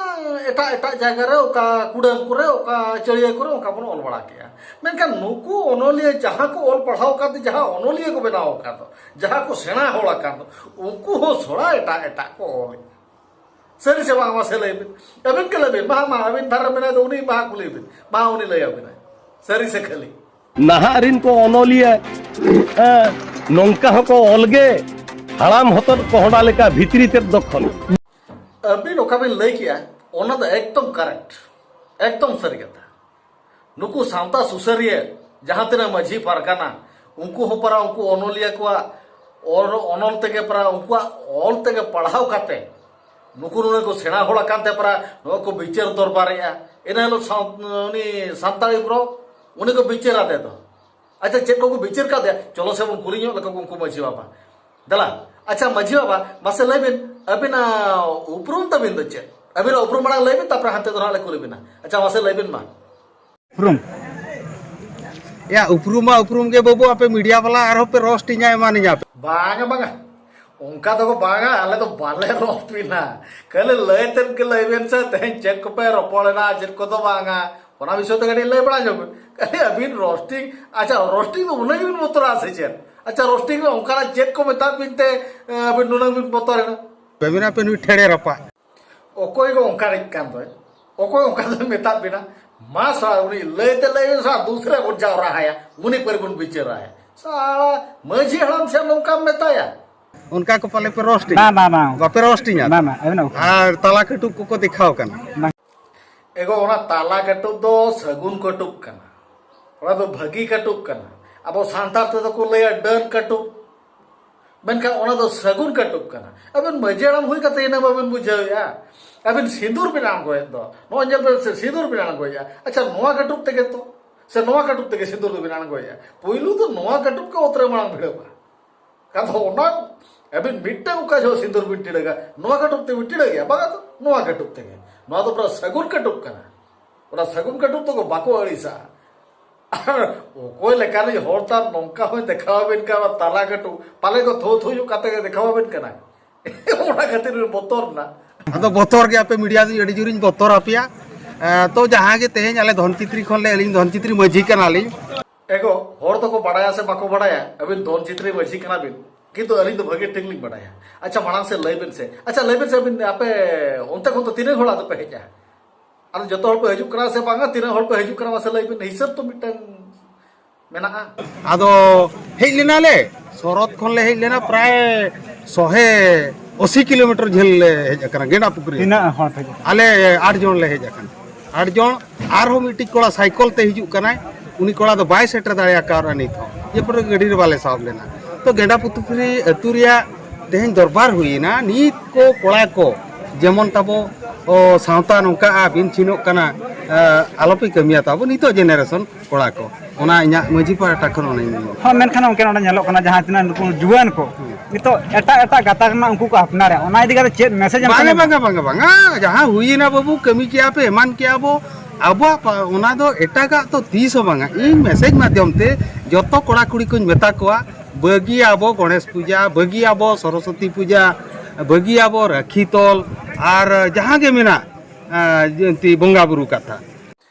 ᱮᱴᱟᱜ ᱮᱴᱟᱜ ᱡᱟᱭᱜᱟ ᱨᱮ, ᱚᱠᱟ ᱠᱩᱰᱟᱹᱢ ᱠᱚᱨᱮ, ᱚᱠᱟ ᱪᱟᱹᱲᱭᱟᱹ ᱠᱚᱨᱮ, ᱚᱱᱠᱟ ᱵᱚᱱ ᱚᱞ ᱵᱟᱲᱟ ᱠᱮᱜᱼᱟ᱾ ᱢᱮᱱᱠᱷᱟᱱ ᱱᱩᱠᱩ ᱚᱱᱚᱞᱤᱭᱟᱹ ᱡᱟᱦᱟᱸ ᱠᱚ ᱚᱞ ᱯᱟᱲᱦᱟᱣ ᱟᱠᱟᱫ, ᱡᱟᱦᱟᱸ ᱚᱱᱚᱞᱤᱭᱟᱹ ᱠᱚ ᱵᱮᱱᱟᱣ ᱟᱠᱟᱫ ᱫᱚ, ᱡᱟᱦᱟᱸ ᱠᱚ ᱥᱮᱬᱟ ᱦᱚᱲ ᱟᱠᱟᱱ ᱫᱚ, ᱩᱱᱠᱩ ᱦᱚᱸ ᱛᱷᱚᱲᱟ ᱮᱴᱟᱜ ᱮᱴᱟᱜ ᱠᱚ ᱚᱞ᱾ ᱥᱟᱹᱨᱤ ᱥᱮ ᱵᱟᱝ, ᱢᱟᱥᱮ ᱞᱟᱹᱭ ᱵᱤᱱ᱾ ᱟᱹᱵᱤᱱ ᱜᱮ ᱞᱟᱹᱭ ᱵᱤᱱ, ᱢᱟ, ᱢᱟ, ᱟᱹᱵᱤᱱ ᱫᱷᱟᱨᱮ ᱨᱮ ᱢᱮᱱᱟᱭ ᱫᱚ, ᱩᱱᱤ ᱢᱟ ᱠᱩᱞᱤ ᱵᱤᱱ, ᱢᱟ, ᱩᱱᱤ ᱞᱟᱹᱭ ᱟᱹᱵᱤᱱᱟᱭ ᱥᱟᱹᱨᱤ ᱥᱮ ᱠᱷᱟᱹᱞᱤ᱾ ᱱᱟᱦᱟᱜ ᱨᱤᱱ ᱠᱚ ᱚᱱᱚᱞᱤᱭᱟᱹ, ᱮ, ᱱᱚᱝᱠᱟ ᱦᱚᱸᱠᱚ ᱚᱞ ᱜᱮ, ᱦᱟᱲᱟᱢ ᱦᱚᱛᱚᱫ ᱠᱚᱦᱰᱟ ᱞᱮᱠᱟ ᱵᱷᱤᱛᱨᱤ ᱛᱮᱫ ᱫᱚ ᱠᱷᱚᱱ᱾ ᱟᱹᱵᱤᱱ ᱚᱠᱟ ᱵᱤᱱ ᱞᱟᱹᱭ ᱠᱮᱜᱼᱟ, ᱚᱱᱟ ᱫᱚ ᱮᱠᱫᱚᱢ correct, ᱮᱠᱫᱚᱢ ᱥᱟᱹᱨᱤ ᱠᱟᱛᱷᱟ᱾ ᱱᱩᱠᱩ ᱥᱟᱶᱛᱟ ᱥᱩᱥᱟᱹᱨᱤᱭᱟᱹ, ᱡᱟᱦᱟᱸ ᱛᱤᱱᱟᱹᱜ ᱢᱟᱹᱡᱷᱤ ᱯᱟᱨᱜᱟᱱᱟ, ᱩᱱᱠᱩ ᱦᱚᱸ ᱯᱟᱨᱟ ᱩᱱᱠᱩ ᱚᱱᱚᱞᱤᱭᱟᱹ ᱠᱚᱣᱟᱜ ᱚᱞ, ᱚᱱᱚᱞ ᱛᱮᱜᱮ ᱯᱟᱨᱟ, ᱩᱱᱠᱩᱣᱟᱜ ᱚᱞ ᱛᱮᱜᱮ ᱯᱟᱲᱦᱟᱣ ᱠᱟᱛᱮ, ᱱᱩᱠᱩ ᱱᱩᱱᱟᱹᱜ ᱠᱚ ᱥᱮᱬᱟ ᱦᱚᱲ ᱟᱠᱟᱱ ᱛᱮ ᱯᱟᱨᱟ ᱱᱚᱣᱟ ᱠᱚ ᱵᱤᱪᱟᱹᱨ ᱫᱚᱨᱵᱟᱨᱮᱜᱼᱟ᱾ ᱤᱱᱟᱹ ᱦᱤᱞᱳᱜ ᱥᱟᱶ-, ᱩᱱᱤ ᱥᱟᱱᱛᱟᱲᱤ ᱵᱨᱚ, ᱩᱱᱤ ᱠᱚ ᱵᱤᱪᱟᱹᱨ ᱟᱫᱮ ᱫᱚ᱾ ᱟᱪᱪᱷᱟ, ᱪᱮᱫ ᱠᱚᱠᱚ ᱵᱤᱪᱟᱹᱨ ᱠᱟᱫᱮᱭᱟ? ᱪᱚᱞᱚ ᱥᱮ ᱵᱚᱱ ᱠᱩᱞᱤ ᱧᱚᱜ ᱞᱮᱠᱚ ᱩᱱᱠᱩ ᱢᱟᱹᱡᱷᱤ ᱵᱟᱵᱟ᱾ ᱫᱮᱞᱟ, ᱟᱪᱪᱷᱟ ᱢᱟᱹᱡᱷᱤ ᱵᱟᱵᱟ, ᱢᱟᱥᱮ ᱞᱟᱹᱭ ᱵᱤᱱ, ᱟᱹᱵᱤᱱᱟᱜ ᱩᱯᱨᱩᱢ ᱛᱟᱹᱵᱤᱱ ᱫᱚ ᱪᱮᱫ? ᱟᱹᱵᱤᱱᱟᱜ ᱩᱯᱨᱩᱢ ᱢᱟᱲᱟᱝ ᱞᱟᱹᱭ ᱵᱤᱱ, ᱛᱟᱨᱯᱚᱨᱮ ᱦᱟᱱᱛᱮ ᱫᱚ ᱦᱟᱸᱜ ᱞᱮ ᱠᱩᱞᱤ ᱵᱤᱱᱟ᱾ ᱟᱪᱪᱷᱟ, ᱢᱟᱥᱮ ᱞᱟᱹᱭ ᱵᱤᱱ ᱢᱟ᱾ ᱩᱯᱨᱩᱢ? ᱭᱟ, ᱩᱯᱨᱩᱢ ᱢᱟ ᱩᱯᱨᱩᱢ ᱜᱮ ᱵᱟᱹᱵᱩ, ᱟᱯᱮ ᱢᱤᱰᱤᱭᱟ ᱵᱟᱞᱟ ᱟᱨᱦᱚᱸ ᱯᱮ ᱨᱳᱥᱴ ᱤᱧᱟ, ᱮᱢᱟᱱᱤᱧᱟ ᱯᱮ᱾ ᱵᱟᱝᱟ, ᱵᱟᱝᱟ, ᱚᱱᱠᱟ ᱫᱚ ᱵᱟᱝᱟ, ᱟᱞᱮ ᱫᱚ ᱵᱟᱞᱮ ᱨᱳᱥᱴ ᱵᱤᱱᱟ᱾ ᱠᱷᱟᱹᱞᱤ ᱞᱟᱹᱭ ᱛᱮᱫ ᱜᱮ ᱞᱟᱹᱭ ᱵᱮᱱ ᱥᱮ, ᱛᱮᱦᱮᱧ ᱪᱮᱫ ᱠᱚᱯᱮ ᱨᱚᱯᱚᱲ ᱮᱱᱟ, ᱪᱮᱫ ᱠᱚᱫᱚ ᱵᱟᱝᱟ, ᱚᱱᱟ ᱵᱤᱥᱚᱭ ᱛᱮ ᱠᱟᱹᱴᱤᱡ ᱞᱟᱹᱭ ᱵᱟᱲᱟ ᱧᱚᱜ ᱵᱮᱱ᱾ ᱠᱷᱟᱹᱞᱤ ᱟᱹᱵᱤᱱ ᱨᱳᱥᱴᱤᱝ, ᱟᱪᱪᱷᱟ, ᱨᱳᱥᱴᱤᱝ ᱫᱚ ᱩᱱᱟᱹᱜ ᱜᱮᱵᱤᱱ ᱵᱚᱛᱚᱨᱟ ᱥᱮ ᱪᱮᱫ? ᱟᱪᱪᱷᱟ, ᱨᱳᱥᱴᱤᱝ ᱨᱮ ᱚᱱᱠᱟᱱᱟᱜ ᱪᱮᱫ ᱠᱚ ᱢᱮᱛᱟᱫ ᱵᱤᱱ ᱛᱮ, ᱮ, ᱟᱹᱵᱤᱱ ᱱᱩᱱᱟᱹᱜ ᱵᱤᱱ ᱵᱚᱛᱚᱨᱮᱱᱟ? ᱟᱹᱵᱤᱱ ᱟᱯᱮ ᱱᱩᱭ ᱴᱷᱮᱲᱮ ᱨᱟᱯᱟᱜ᱾ ᱚᱠᱚᱭ ᱜᱚ ᱚᱱᱠᱟᱱᱤᱡ ᱠᱟᱱ ᱫᱚᱭ? ᱚᱠᱚᱭ ᱚᱱᱠᱟ ᱫᱚᱭ ᱢᱮᱛᱟᱫ ᱵᱤᱱᱟ? ᱢᱟ ᱥᱟᱞᱟ, ᱩᱱᱤ ᱞᱟᱹᱭ ᱛᱮ ᱞᱟᱹᱭ ᱵᱤᱱ ᱥᱟᱞᱟ, ᱫᱩᱥᱨᱟ ᱵᱚᱱ ᱡᱟᱣᱨᱟ ᱦᱟᱭᱟ, ᱩᱱᱤ ᱯᱟᱹᱨᱤ ᱵᱚᱱ ᱵᱤᱪᱟᱹᱨᱟᱭᱟ᱾ ᱥᱟᱞᱟ, ᱢᱟᱹᱡᱷᱤ ᱦᱟᱲᱟᱢ ᱥᱮ ᱱᱚᱝᱠᱟᱢ ᱢᱮᱛᱟᱭᱟ? ᱚᱱᱠᱟ ᱠᱚ ᱯᱟᱞᱮ ᱯᱮ ᱨᱳᱥᱴᱤᱧᱟ? ᱵᱟᱝ, ᱵᱟᱝ, ᱵᱟᱝ᱾ ᱵᱟᱯᱮ ᱨᱳᱥᱴᱤᱧᱟ? ᱵᱟᱝ, ᱵᱟᱝ, ᱟᱹᱵᱤᱱᱟᱜ ᱩᱯᱨᱩᱢ᱾ ᱟᱨ ᱛᱟᱞᱟ ᱠᱟᱹᱴᱩᱵ ᱠᱚᱠᱚ ᱫᱮᱠᱷᱟᱣ ᱠᱟᱱᱟ? ᱵᱟᱝ᱾ ᱮᱜᱳ, ᱚᱱᱟ ᱛᱟᱞᱟ ᱠᱟᱹᱴᱩᱵ ᱫᱚ ᱥᱟᱹᱜᱩᱱ ᱠᱟᱹᱴᱩᱵ ᱠᱟᱱᱟ᱾ ᱚᱱᱟ ᱫᱚ ᱵᱷᱟᱹᱜᱤ ᱠᱟᱹᱴᱩᱵ ᱠᱟᱱᱟ᱾ ᱟᱵᱚ ᱥᱟᱱᱛᱟᱲ ᱛᱮᱫᱚ ᱠᱚ ᱞᱟᱹᱭᱟ ᱰᱟᱹᱱ ᱠᱟᱹᱴᱩᱵ᱾ ᱢᱮᱱᱠᱷᱟᱱ ᱚᱱᱟ ᱫᱚ ᱥᱟᱹᱜᱩᱱ ᱠᱟᱹᱴᱩᱵ ᱠᱟᱱᱟ᱾ ᱟᱵᱮᱱ ᱢᱟᱹᱡᱷᱤ ᱦᱟᱲᱟᱢ ᱦᱩᱭ ᱠᱟᱛᱮ ᱤᱱᱟᱹ ᱵᱟᱵᱮᱱ ᱵᱩᱡᱷᱟᱹᱣᱮᱫᱼᱟ? ᱟᱵᱮᱱ ᱥᱤᱸᱫᱩᱨ ᱵᱮᱱ ᱟᱬᱜᱚᱭᱮᱫ ᱫᱚ, ᱱᱚᱜᱼᱚᱭ ᱧᱮᱞ ᱵᱮᱱ ᱥᱮ, ᱥᱤᱸᱫᱩᱨ ᱵᱮᱱ ᱟᱬᱜᱚᱭᱮᱫᱼᱟ᱾ ᱟᱪᱪᱷᱟ, ᱱᱚᱣᱟ ᱠᱟᱹᱴᱩᱵ ᱛᱮᱜᱮ ᱛᱚ, ᱥᱮ ᱱᱚᱣᱟ ᱠᱟᱹᱴᱩᱵ ᱛᱮᱜᱮ ᱥᱤᱸᱫᱩᱨ ᱫᱚᱵᱮᱱ ᱟᱬᱜᱚᱭᱮᱫᱼᱟ? ᱯᱩᱭᱞᱩ ᱫᱚ ᱱᱚᱣᱟ ᱠᱟᱹᱴᱩᱵ ᱜᱮ ᱚᱛ ᱨᱮ ᱢᱟᱲᱟᱝ ᱵᱷᱤᱲᱟᱹᱜᱼᱟ᱾ ᱟᱫᱚ ᱚᱱᱟ ᱟᱹᱵᱤᱱ ᱢᱤᱫᱴᱟᱝ ᱚᱠᱟ ᱡᱚᱦᱚᱜ ᱥᱤᱸᱫᱩᱨ ᱵᱤᱱ ᱴᱤᱲᱟᱹᱜᱟ, ᱱᱚᱣᱟ ᱠᱟᱹᱴᱩᱵ ᱛᱮᱵᱤᱱ ᱴᱤᱲᱟᱹᱜ ᱜᱮᱭᱟ? ᱵᱟᱝᱟ ᱛᱚ, ᱱᱚᱣᱟ ᱠᱟᱹᱴᱩᱵ ᱛᱮᱜᱮ᱾ ᱱᱚᱣᱟ ᱫᱚ ᱯᱩᱨᱟᱹ ᱥᱟᱹᱜᱩᱱ ᱠᱟᱹᱴᱩᱵ ᱠᱟᱱᱟ᱾ ᱚᱱᱟ ᱥᱟᱹᱜᱩᱱ ᱠᱟᱹᱴᱩᱵ ᱫᱚᱠᱚ ᱵᱟᱠᱚ ᱟᱹᱲᱤᱥᱟ᱾ ᱟᱨ ᱚᱠᱚᱭ ᱞᱮᱠᱟᱱᱤᱡ ᱦᱚᱲ ᱛᱟᱢ ᱱᱚᱝᱠᱟ ᱦᱚᱸᱭ ᱫᱮᱠᱷᱟᱣ ᱟᱵᱮᱱ ᱠᱟᱱᱟ, ᱛᱟᱞᱟ ᱠᱟᱹᱴᱩᱵ, ᱯᱟᱞᱮ ᱠᱚ ᱛᱷᱩ ᱛᱷᱩ ᱧᱚᱜ ᱠᱟᱛᱮ ᱜᱮ ᱫᱮᱠᱷᱟᱣ ᱟᱵᱮᱱ ᱠᱟᱱᱟᱭ᱾ ᱚᱱᱟ ᱠᱷᱟᱹᱛᱤᱨ ᱵᱤᱱ ᱵᱚᱛᱚᱨ ᱮᱱᱟ᱾ ᱟᱫᱚ ᱵᱚᱛᱚᱨ ᱜᱮ ᱟᱯᱮ ᱢᱤᱰᱤᱭᱟ ᱫᱚ ᱟᱹᱰᱤ ᱡᱳᱨᱤᱧ ᱵᱚᱛᱚᱨ ᱟᱯᱮᱭᱟ᱾ ᱮ, ᱛᱚ ᱡᱟᱦᱟᱸ ᱜᱮ ᱛᱮᱦᱮᱧ ᱟᱞᱮ ᱫᱷᱚᱱᱪᱤᱛᱨᱤ ᱠᱷᱚᱱ ᱞᱮ, ᱟᱹᱞᱤᱧ ᱫᱷᱚᱱᱪᱤᱛᱨᱤ ᱢᱟᱹᱡᱷᱤ ᱠᱟᱱᱟᱞᱤᱧ᱾ ᱮᱜᱳ, ᱦᱚᱲ ᱫᱚᱠᱚ ᱵᱟᱲᱟᱭᱟ ᱥᱮ ᱵᱟᱠᱚ ᱵᱟᱲᱟᱭᱟ, ᱟᱹᱵᱤᱱ ᱫᱷᱚᱱᱪᱤᱛᱨᱤ ᱢᱟᱹᱡᱷᱤ ᱠᱟᱱᱟ ᱵᱤᱱ, ᱠᱤᱱᱛᱩ ᱟᱹᱞᱤᱧ ᱫᱚ ᱵᱷᱟᱹᱜᱤ ᱴᱷᱤᱠ ᱞᱤᱧ ᱵᱟᱲᱟᱭᱟ᱾ ᱟᱪᱪᱷᱟ, ᱢᱟᱲᱟᱝ ᱥᱮᱫ ᱞᱟᱹᱭ ᱵᱤᱱ ᱥᱮ, ᱟᱪᱪᱷᱟ, ᱞᱟᱹᱭ ᱵᱤᱱ ᱥᱮ, ᱟᱹᱵᱤᱱ ᱟᱯᱮ ᱚᱱᱛᱮ ᱠᱷᱚᱱ ᱫᱚ ᱛᱤᱱᱟᱹᱜ ᱦᱚᱲ ᱟᱫᱚ ᱯᱮ ᱦᱮᱡᱼᱟ? ᱟᱫᱚ ᱡᱚᱛᱚ ᱦᱚᱲ ᱯᱮ ᱦᱤᱡᱩᱜ ᱠᱟᱱᱟ ᱥᱮ ᱵᱟᱝᱟ? ᱛᱤᱱᱟᱹᱜ ᱦᱚᱲ ᱯᱮ ᱦᱤᱡᱩᱜ ᱠᱟᱱᱟ, ᱢᱟᱥᱮ ᱞᱟᱹᱭ ᱵᱤᱱ, ᱦᱤᱥᱟᱹᱵ ᱛᱚ ᱢᱤᱫᱴᱟᱝ ᱢᱮᱱᱟᱜᱼᱟ᱾ ᱟᱫᱚ ᱦᱮᱡ ᱞᱮᱱᱟᱞᱮ, ᱥᱚᱨᱚᱛ ᱠᱷᱚᱱ ᱞᱮ ᱦᱮᱡ ᱞᱮᱱᱟ, ᱯᱨᱟᱭ ᱥᱚᱦᱮ ᱟᱥᱤ ᱠᱤᱞᱳᱢᱤᱴᱟᱨ ᱡᱷᱟᱹᱞ ᱞᱮ ᱦᱮᱡ ᱟᱠᱟᱱᱟ, ᱜᱮᱸᱰᱟ ᱯᱩᱠᱷᱨᱤ᱾ ᱛᱤᱱᱟᱹᱜ ᱦᱚᱲ ᱯᱮ ᱦᱮᱡ ᱟᱠᱟᱱᱟ? ᱟᱞᱮ ᱟᱴ ᱡᱚᱱ ᱞᱮ ᱦᱮᱡ ᱟᱠᱟᱱᱟ, ᱟᱴ ᱡᱚᱱ᱾ ᱟᱨᱦᱚᱸ ᱢᱤᱫᱴᱤᱡ ᱠᱚᱲᱟ ᱥᱟᱭᱠᱚᱞ ᱛᱮ ᱦᱤᱡᱩᱜ ᱠᱟᱱᱟᱭ, ᱩᱱᱤ ᱠᱚᱲᱟ ᱫᱚ ᱵᱟᱭ ᱥᱮᱴᱮᱨ ᱫᱟᱲᱮ ᱟᱠᱟᱣᱫᱟ ᱱᱤᱛ ᱦᱚᱸ, ᱡᱮ ᱯᱚᱨᱮ ᱜᱟᱹᱰᱤ ᱨᱮ ᱵᱟᱞᱮ ᱥᱟᱵ ᱞᱮᱱᱟ᱾ ᱛᱚ ᱜᱮᱸᱰᱟ ᱯᱩᱠᱷᱨᱤ ᱟᱹᱛᱩ ᱨᱮᱭᱟᱜ ᱛᱮᱦᱮᱧ ᱫᱚᱨᱵᱟᱨ ᱦᱩᱭᱮᱱᱟ, ᱱᱤᱛ ᱠᱚ ᱠᱚᱲᱟ ᱠᱚ ᱡᱮᱢᱚᱱ ᱛᱟᱵᱚ, ᱚ, ᱥᱟᱶᱛᱟ ᱱᱚᱝᱠᱟᱜᱼᱟ, ᱵᱤᱱ ᱪᱷᱤᱱᱚᱜ ᱠᱟᱱᱟ, ᱮ, ᱟᱞᱚᱯᱮ ᱠᱟᱹᱢᱤᱭᱟ ᱛᱟᱵᱚ ᱱᱤᱛᱚᱜ ᱡᱮᱱᱟᱨᱮᱥᱚᱱ ᱠᱚᱲᱟ ᱠᱚ᱾ ᱚᱱᱟ ᱤᱧᱟᱹᱜ ᱢᱟᱹᱡᱷᱤ ᱯᱟᱦᱴᱟ ᱠᱷᱚᱱ ᱚᱱᱟᱧ ᱢᱮᱱᱟ᱾ ᱦᱚᱸ, ᱢᱮᱱᱠᱷᱟᱱ ᱜᱚᱢᱠᱮ, ᱱᱚᱰᱮ ᱧᱮᱞᱚᱜ ᱠᱟᱱᱟ, ᱡᱟᱦᱟᱸ ᱛᱤᱱᱟᱹᱜ ᱱᱩᱠᱩ ᱡᱩᱣᱟᱹᱱ ᱠᱚ ᱦᱩᱸ᱾ ᱱᱤᱛᱚᱜ ᱮᱴᱟᱜ ᱮᱴᱟᱜ ᱜᱟᱛᱟᱠ ᱨᱮᱱᱟᱜ ᱩᱱᱠᱩ ᱠᱚ ᱟᱯᱱᱟᱨᱮᱫ, ᱚᱱᱟ ᱤᱫᱤ ᱠᱟᱛᱮ ᱪᱮᱫ ᱢᱮᱥᱮᱡᱽ ᱮᱢ ᱵᱟᱝᱟ, ᱠᱟᱱᱟ? ᱵᱟᱝᱟ, ᱵᱟᱝᱟ, ᱵᱟᱝᱟ, ᱡᱟᱦᱟᱸ ᱦᱩᱭᱮᱱᱟ ᱵᱟᱹᱵᱩ, ᱠᱟᱹᱢᱤ ᱠᱮᱜᱼᱟ ᱯᱮ, ᱮᱢᱟᱱ ᱠᱮᱜᱼᱟ ᱵᱚ, ᱟᱵᱚᱣᱟᱜ ᱯᱟ-, ᱚᱱᱟ ᱫᱚ ᱮᱴᱟᱜᱟᱜ ᱛᱚ ᱛᱤᱥ ᱦᱚᱸ ᱵᱟᱝᱟ᱾ ᱤᱧ ᱢᱮᱥᱮᱡᱽ ᱢᱟᱫᱽᱫᱷᱚᱢ ᱛᱮ ᱡᱚᱛᱚ ᱠᱚᱲᱟ ᱠᱩᱲᱤ ᱠᱚᱧ ᱢᱮᱛᱟ ᱠᱚᱣᱟ, ᱵᱟᱹᱜᱤᱭᱟᱵᱚ ᱜᱚᱬᱮᱥ ᱯᱩᱡᱟ, ᱵᱟᱹᱜᱤᱭᱟᱵᱚ ᱥᱚᱨᱚᱥᱚᱛᱤ ᱯᱩᱡᱟ, ᱵᱟᱹᱜᱤᱭᱟᱵᱚ ᱨᱟᱹᱠᱷᱤ ᱛᱚᱞ, ᱟᱨ ᱡᱟᱦᱟᱸ ᱜᱮ ᱢᱮᱱᱟᱜ, ᱟᱸ, ᱡᱚᱭᱚᱱᱛᱤ ᱵᱚᱸᱜᱟ ᱵᱩᱨᱩ ᱠᱟᱛᱷᱟ᱾